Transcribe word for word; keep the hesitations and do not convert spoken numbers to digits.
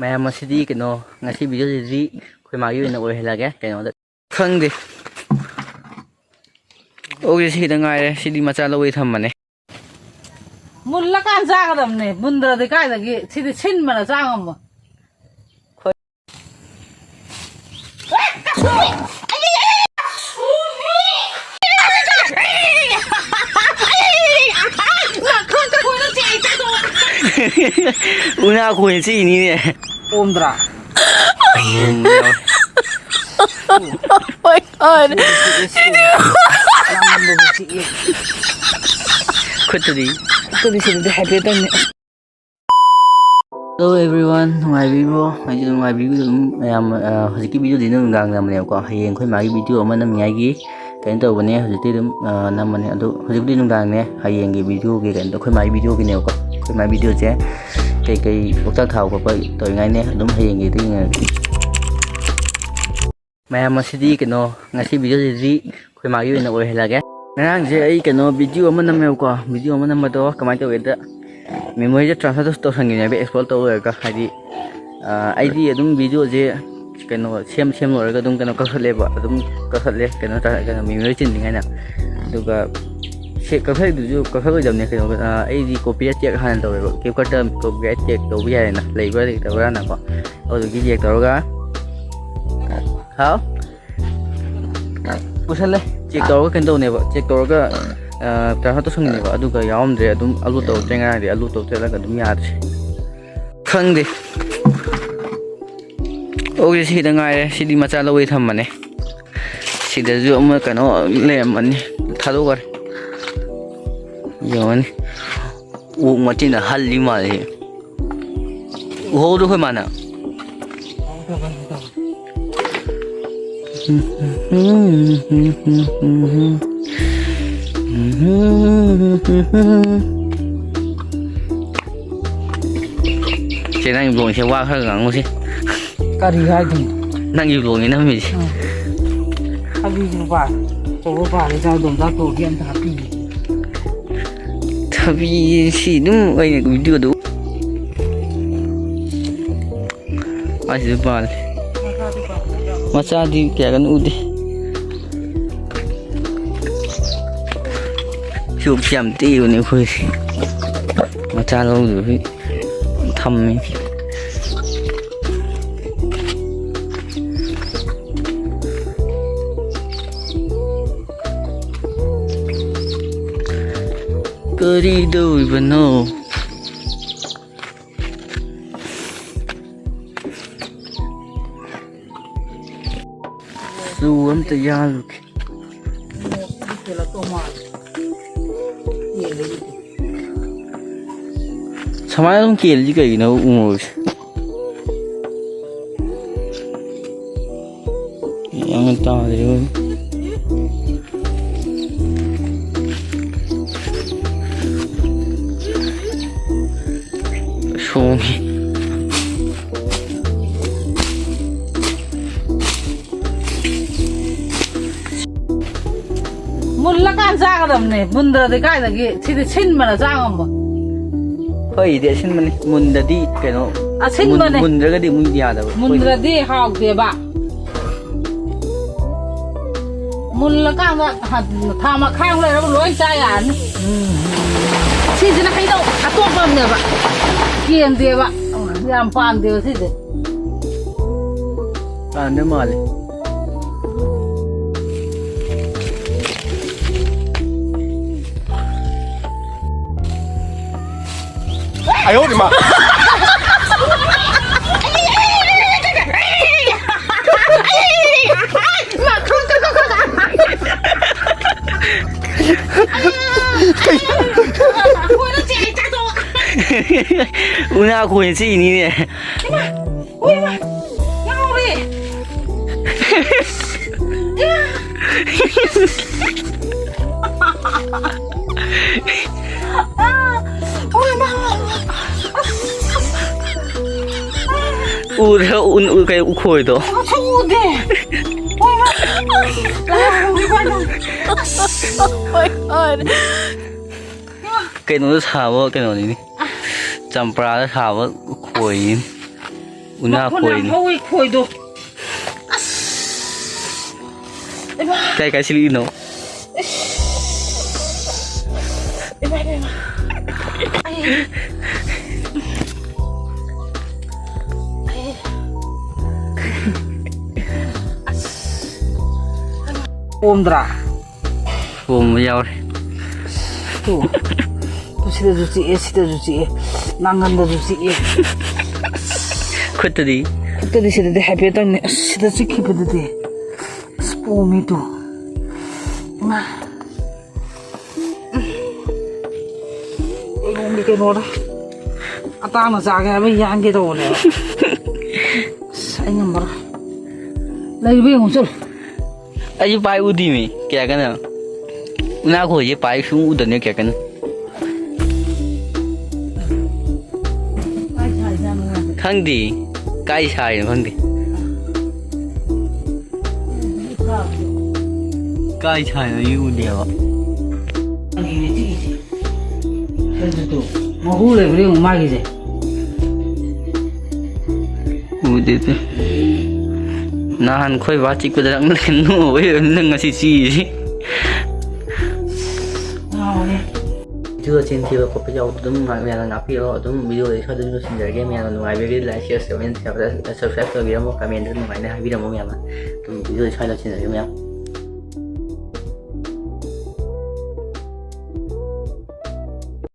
ꯃꯌꯥꯝ, ꯉꯁꯤꯗꯤ ꯀꯩꯅꯣ, ꯉꯁꯤ ꯚꯤꯗꯤꯑꯣꯁꯤꯗꯤ ꯑꯩꯈꯣꯏ ꯃꯥꯒꯤ ꯑꯣꯏꯅ ꯑꯣꯏꯍꯜꯂꯒꯦ꯫ ꯀꯩꯅꯣꯗ ꯈꯪꯗꯦ꯫ ꯑꯣꯛꯁꯦ ꯁꯤꯗ ꯉꯥꯏꯔꯦ꯫ ꯁꯤꯗꯤ ꯃꯆꯥ ꯂꯧꯕꯩ ꯊꯝꯕꯅꯦ꯫ ꯃꯨꯜꯂꯀꯥꯟ ꯆꯥꯒꯗꯕꯅꯦ꯫ ꯃꯨꯟꯗ꯭ꯔꯗꯤ ꯀꯥꯏꯗꯒꯤ? ꯁꯤꯗꯤ ꯁꯤꯟꯕꯅ ꯆꯥ ꯉꯝꯃꯣꯏ꯫ ꯎꯅꯥ ꯈꯣꯏꯅ ꯆꯤꯛꯏꯅꯤꯅꯦ꯫ ꯑꯣꯝꯗ꯭ꯔꯥ? ꯑꯣꯝ ꯌꯥꯎꯋꯦ꯫ Oh my God. ꯅꯪꯉꯣꯟꯗꯁꯨ ꯆꯤꯛꯑꯦ꯫ ꯈꯨꯠꯇꯗꯤ? ꯈꯨꯠꯇꯗꯤ ꯁꯤꯗꯗꯤ ꯍꯥꯏꯐꯦꯠꯇꯪꯅꯦ꯫ Hello everyone, ꯅꯨꯡꯉꯥꯏꯕꯤꯕ꯭ꯔꯣ? ꯑꯩꯁꯨ ꯅꯨꯡꯉꯥꯏꯕꯤꯕ ꯑꯗꯨꯝ ꯃꯌꯥꯝ, ꯑ, ꯍꯧꯖꯤꯛꯀꯤ ꯚꯤꯗꯤꯑꯣꯗꯤ ꯅꯨꯡꯗꯥꯡ ꯅꯝꯕꯅꯦꯕꯀꯣ꯫ ꯍꯌꯦꯡ ꯑꯩꯈꯣꯏ ꯃꯥꯒꯤ ꯚꯤꯗꯤꯑꯣ ꯑꯃ ꯅꯝꯅꯤꯡꯉꯥꯏꯒꯤ ꯀꯩꯅꯣ ꯇꯧꯕꯅꯦ꯫ ꯍꯧꯖꯤꯛꯇꯤ ꯑꯗꯨꯝ, ꯑ, ꯅꯝꯕꯅꯦ꯫ ꯑꯗꯣ ꯍꯧꯖꯤꯛꯄꯨꯗꯤ ꯅꯨꯡꯗꯥꯡꯅꯦ꯫ ꯍꯌꯦꯡꯒꯤ ꯚꯤꯗꯤꯑꯣꯒꯤ ꯀꯩꯅꯣꯗꯣ ꯑꯩꯈꯣꯏ ꯃꯥꯒꯤ ꯚꯤꯗꯤꯑꯣꯒꯤꯅꯦꯕꯀꯣ꯫ ꯑꯩꯈꯣꯏ ꯃꯥꯒꯤ ꯚꯤꯗꯤꯑꯣꯁꯦ ꯀꯩꯀꯩ ꯄꯣꯛꯆꯥꯛ ꯊꯥꯕ ꯈꯣꯠꯄ ꯇꯧꯔꯤꯉꯥꯏꯅꯦ꯫ ꯑꯗꯨꯝ ꯍꯌꯦꯡꯒꯤꯗ ꯌꯦꯡꯉꯒꯦ꯫ ꯃꯌꯥꯝ, ꯉꯁꯤꯗꯤ ꯀꯩꯅꯣ, ꯉꯁꯤ ꯚꯤꯗꯤꯑꯣꯁꯤꯗꯤ ꯑꯩꯈꯣꯏ ꯃꯥꯒꯤ ꯑꯣꯏꯅ ꯑꯣꯏꯍꯜꯂꯒꯦ꯫ ꯉꯔꯥꯡꯁꯦ ꯑꯩ ꯀꯩꯅꯣ ꯚꯤꯗꯤꯑꯣ ꯑꯃ ꯅꯝꯃꯦꯕꯀꯣ꯫ ꯚꯤꯗꯤꯑꯣ ꯑꯃ ꯅꯝꯕꯗꯣ ꯀꯃꯥꯏꯅ ꯇꯧꯒꯦꯗ, ꯃꯦꯃꯣꯔꯤꯗ ꯇ꯭ꯔꯥꯟꯁꯐꯔ ꯇꯧꯁꯟꯈꯤꯕꯅꯦꯕ, ꯑꯦꯛꯁꯄꯣꯔꯠ ꯇꯧꯔꯒ꯫ ꯍꯥꯏꯗꯤ, ꯑ, ꯑꯩꯗꯤ ꯑꯗꯨꯝ ꯚꯤꯗꯤꯑꯣꯁꯦ ꯀꯩꯅꯣ ꯁꯦꯝ, ꯁꯦꯝ ꯂꯣꯏꯔꯒ ꯑꯗꯨꯝ ꯀꯩꯅꯣ ꯀꯛꯊꯠꯂꯦꯕ, ꯑꯗꯨꯝ ꯀꯛꯊꯠꯂꯦ, ꯀꯩꯅꯣ ꯇ-, ꯀꯩꯅꯣ ꯃꯦꯃꯣꯔꯤ ꯆꯤꯟꯗ꯭ꯔꯤꯉꯩꯗ꯫ ꯑꯗꯨꯒ ꯁꯦ-, ꯀꯛꯊꯠꯂꯤꯗꯨꯁꯨ ꯀꯛꯊꯠꯂꯣꯏꯗꯕꯅꯦ, ꯀꯩꯅꯣ, ꯑ, ꯑꯩꯗꯤ ꯀꯣꯄꯤꯔꯥꯏꯠ ꯆꯦꯛ ꯍꯥꯟꯅ ꯇꯧꯋꯦꯕ꯫ ꯀꯦꯞꯀꯠꯇ ꯀꯣꯄꯤꯔꯥꯏꯠ ꯆꯦꯛ ꯇꯧꯕ ꯌꯥꯏꯌꯦꯅ, ꯂꯩꯕ꯭ꯔꯥ ꯂꯩꯇꯕ꯭ꯔꯥꯅꯀꯣ꯫ ꯑꯗꯨꯒꯤ ꯆꯦꯛ ꯇꯧꯔꯒ, ꯍꯥꯎ? ꯄꯨꯁꯜꯂꯦ꯫ ꯆꯦꯛ ꯇꯧꯔꯒ ꯀꯩꯅꯣ ꯇꯧꯅꯦꯕ, ꯆꯦꯛ ꯇꯧꯔꯒ, ꯑ, ꯇ꯭ꯔꯥꯟꯁꯐꯔ ꯇꯧꯁꯟꯒꯅꯦꯕ, ꯑꯗꯨꯒ ꯌꯥꯎꯔꯝꯗ꯭ꯔꯦ꯫ ꯑꯗꯨꯝ ꯑꯞꯂꯣꯗ ꯇꯧꯔꯛꯇ꯭ꯔꯦ ꯉꯔꯥꯡꯗꯤ, ꯑꯞꯂꯣꯗ ꯇꯧꯔꯛꯇ꯭ꯔꯦ ꯑꯗꯨꯝ ꯌꯥꯗ꯭ꯔꯦ꯫ ꯈꯪꯗꯦ꯫ ꯑꯣꯛꯁꯦ ꯁꯤꯗ ꯉꯥꯏꯔꯦ꯫ ꯁꯤꯗꯤ ꯃꯆꯥ ꯂꯧꯕꯩ ꯊꯝꯕꯅꯦ꯫ ꯁꯤꯗꯁꯨ ꯑꯃ ꯀꯩꯅꯣ ꯂꯩꯔꯝꯃꯅꯤ꯫ ꯊꯥꯗꯣꯛꯈ꯭ꯔꯦ꯫ ꯌꯦꯡꯉꯅꯤ꯫ ꯑꯣꯛ ꯃꯆꯤꯟꯅ ꯍꯜꯂꯤ ꯃꯥꯜꯂꯦ꯫ ꯎꯍꯧꯗ꯭ꯔꯣ ꯑꯩꯈꯣꯏ ꯃꯥꯅ? ꯁꯦ, ꯅꯪꯒꯤ ꯕ꯭ꯂꯣꯛꯁꯦ ꯋꯥ ꯈꯔ ꯉꯥꯡꯉꯨꯁꯦ꯫ ꯀꯔꯤ ꯍꯥꯏꯗꯣꯏꯅꯣ? ꯅꯪꯒꯤ ꯕ꯭ꯂꯣꯛꯅꯤ ꯅꯝꯃꯤꯁꯦ꯫ ꯎꯝ꯫ ꯊꯕꯤꯁꯨ ꯄꯥꯜꯂꯦ꯫ ꯑꯆꯧꯕ ꯄꯥꯜꯂꯦ꯫ ꯆꯥꯗꯣꯝ ꯆꯥꯊꯣꯛꯑꯒꯦ ꯑꯝꯇ ꯍꯥꯞꯄꯤꯒꯦ꯫ ꯊꯕꯤ ꯁꯤ ꯑꯗꯨꯝ ꯑꯩꯅ ꯚꯤꯗꯤꯑꯣꯗꯨ ꯃꯥꯏꯁꯤꯁꯨ ꯄꯥꯜꯂꯦ꯫ ꯃꯆꯥꯗꯤ ꯀꯌꯥ ꯀꯟꯅ ꯎꯗꯦ꯫ ꯁꯤ ꯌꯥꯝ ꯇꯦꯛꯏꯕꯅꯦ ꯑꯩꯈꯣꯏꯁꯦ꯫ ꯃꯆꯥ ꯂꯧꯗꯕꯤ ꯊꯝꯃꯤ꯫ ꯀꯔꯤ ꯇꯧꯔꯤꯕꯅꯣ? ꯆꯨ ꯑꯝꯇ ꯌꯥꯜꯂꯨꯒꯦ꯫ ꯁꯨꯃꯥꯏꯅ ꯑꯗꯨꯝ ꯀꯦꯜꯂꯤꯁꯤ ꯀꯩꯒꯤꯅꯣ ꯎ ꯃꯣꯔꯣꯛꯁꯦ? ꯒ꯭ꯌꯥꯟ ꯇꯥꯗ꯭ꯔꯦ꯫ ꯁꯣꯡꯉꯤ꯫ ꯃꯨꯜꯂꯀꯥꯟ ꯆꯥꯒꯗꯕꯅꯦ꯫ ꯃꯨꯟꯗ꯭ꯔꯗꯤ ꯀꯥꯏꯗꯒꯤ? ꯁꯤꯗꯤ ꯁꯤꯟꯕꯅ ꯆꯥ ꯉꯝꯕ꯫ ꯑꯩꯈꯣꯏꯒꯤꯗꯤ ꯑꯁꯤꯟꯕꯅꯤ꯫ ꯃꯨꯟꯗꯗꯤ ꯀꯩꯅꯣ, ꯑꯁꯤꯟꯕꯅꯦ꯫ ꯃꯨꯟ-, ꯃꯨꯟꯗ꯭ꯔꯒꯗꯤ ꯑꯃꯨꯛ ꯌꯥꯗꯕ꯫ ꯃꯨꯟꯗ꯭ꯔꯗꯤ ꯍꯥꯎꯇꯦꯕ꯫ ꯃꯨꯜꯂꯀꯥꯟꯗ ꯊꯥ ꯃꯈꯥꯏꯃꯨꯛ ꯂꯩꯔꯒ ꯂꯣꯏ ꯆꯥ ꯌꯥꯔꯅꯤ꯫ ꯁꯤꯁꯤꯅ ꯍꯩꯅꯧ ꯑꯇꯣꯞꯄ ꯑꯃꯅꯦꯕ꯫ ꯀꯦꯟꯗꯦꯕ꯫ ꯌꯥꯝ ꯄꯥꯟꯗꯦꯕ ꯁꯤꯁꯦ꯫ ꯄꯥꯟꯗ ꯃꯥꯜꯂꯦ꯫ ꯎꯅꯥ ꯈꯣꯏꯅ ꯆꯤꯛꯏꯅꯤꯅꯦ꯫ ꯎꯏ ꯃꯥ! ꯉꯥꯎꯔꯦ! ꯏꯃꯥ! ꯎꯏ ꯃꯥ! ꯎꯗ꯭ꯔ ꯎ-, ꯎ-, ꯀꯩ ꯎꯈꯣꯏꯗꯣ? ꯃꯁꯛ ꯎꯗꯦ! ꯎꯏ ꯃꯥ! ꯀꯩꯅꯣꯗ ꯁꯥꯕ ꯀꯩꯅꯣꯅꯤꯅꯦ꯫ ꯆꯝꯄ꯭ꯔꯥꯗ ꯁꯥꯕ ꯈꯣꯏꯅꯤ꯫ ꯎꯅꯥ ꯃꯈꯣꯟ ꯌꯥꯝ ꯈꯣꯏꯅꯤ꯫ ꯍꯧꯋꯤ ꯈꯣꯏꯗꯣ꯫ ꯑꯁ! ꯏꯃꯥ! ꯀꯥꯏ ꯀꯥꯏ ꯁꯤꯜꯂꯤꯅꯣ? ꯏꯁ! ꯏꯃꯥ, ꯏꯃꯥ, ꯏꯃꯥ! ꯑꯩ! ꯑꯩ! ꯑꯁ! ꯄꯣꯝꯗ꯭ꯔꯥ? ꯄꯣꯝꯕ ꯌꯥꯎꯔꯦ꯫ ꯇꯨ꯫ ꯇꯨ ꯁꯤꯗꯁꯨ ꯆꯤꯛꯑꯦ, ꯁꯤꯗꯁꯨ ꯆꯤꯛꯑꯦ, ꯅꯥꯡꯒꯟꯗꯁꯨ ꯆꯤꯛꯑꯦ꯫ ꯈꯨꯠꯇꯗꯤ? ꯈꯨꯠꯇꯗꯤ ꯁꯤꯗꯗꯤ ꯍꯥꯏꯐꯦꯠꯇꯪꯅꯦ꯫ ꯑꯁ, ꯁꯤꯗ ꯆꯤꯛꯈꯤꯕꯗꯨꯗꯤ꯫ ꯑꯁ, ꯄꯣꯝꯃꯤ ꯇꯨ꯫ ꯏꯃꯥ꯫ ꯑꯩꯉꯣꯟꯗ ꯀꯩꯅꯣꯗ ꯑꯇꯥꯡꯕ ꯆꯥꯒꯦ ꯍꯥꯏꯕ ꯌꯥꯟꯒꯦ ꯇꯧꯕꯅꯦꯕ꯫ ꯑꯁ, ꯑꯩ ꯉꯝꯃꯔꯣꯏ꯫ ꯂꯩꯕ ꯌꯦꯡꯉꯨ ꯆꯠꯂꯨ꯫ ꯑꯩꯁꯨ ꯄꯥꯏ ꯎꯗꯤꯃꯤ, ꯀꯌꯥ ꯀꯟꯅ꯫ ꯎꯅꯥ ꯈꯣꯏꯁꯦ ꯄꯥꯏ ꯁꯨꯝ ꯎꯗꯕꯅꯦ ꯀꯌꯥ ꯀꯟꯅ꯫ ꯈꯪꯗꯦ꯫ ꯀꯥꯏ ꯁꯥꯏꯅꯣ ꯈꯪꯗꯦ꯫ ꯀꯥꯏ ꯁꯥꯏꯅꯣ ꯑꯩ ꯎꯗꯦꯕ꯫ ꯃꯍꯨ ꯂꯩꯕ꯭ꯔꯥ ꯌꯦꯡꯉꯨ ꯃꯥꯒꯤꯁꯦ꯫ ꯎꯗꯦ ꯇꯨ꯫ ꯅꯍꯥꯟ ꯈꯣꯏ ꯕꯥ ꯆꯤꯛꯄꯗ ꯅꯪ ꯅꯣꯛꯑꯣꯏ ꯑꯣꯏꯔꯝꯅꯤ ꯅꯪ ꯉꯁꯤ ꯆꯤꯛꯏꯁꯤ꯫ ꯉꯥꯎꯔꯦ꯫ ꯚꯤꯗꯤꯑꯣ ꯆꯤꯟ ꯊꯤꯕ ꯈꯣꯠꯄ ꯌꯥꯎꯕꯗꯣ ꯑꯗꯨꯝ ꯃꯌꯥꯝꯅ ꯉꯥꯛꯄꯤꯔꯣ꯫ ꯑꯗꯨꯝ ꯚꯤꯗꯤꯑꯣ ꯁ꯭ꯋꯥꯏꯗ ꯑꯗꯨꯝ ꯂꯣꯏꯁꯤꯟꯖꯔꯒꯦ꯫ ꯃꯌꯥꯝꯅ ꯅꯨꯡꯉꯥꯏꯕꯤꯔꯒꯗꯤ like, share, comment, subscribe ꯇꯧꯕꯤꯔꯝꯃꯣ꯫ Comment ꯅꯨꯡꯉꯥꯏꯅ ꯍꯥꯏꯕꯤꯔꯝꯃꯣ ꯃꯌꯥꯝꯅ꯫ ꯑꯗꯨꯝ ꯚꯤꯗꯤꯑꯣ ꯁ꯭ꯋꯥꯏꯗ ꯂꯣꯏꯁꯤꯟꯖꯔꯒꯦ ꯃꯌꯥꯝ꯫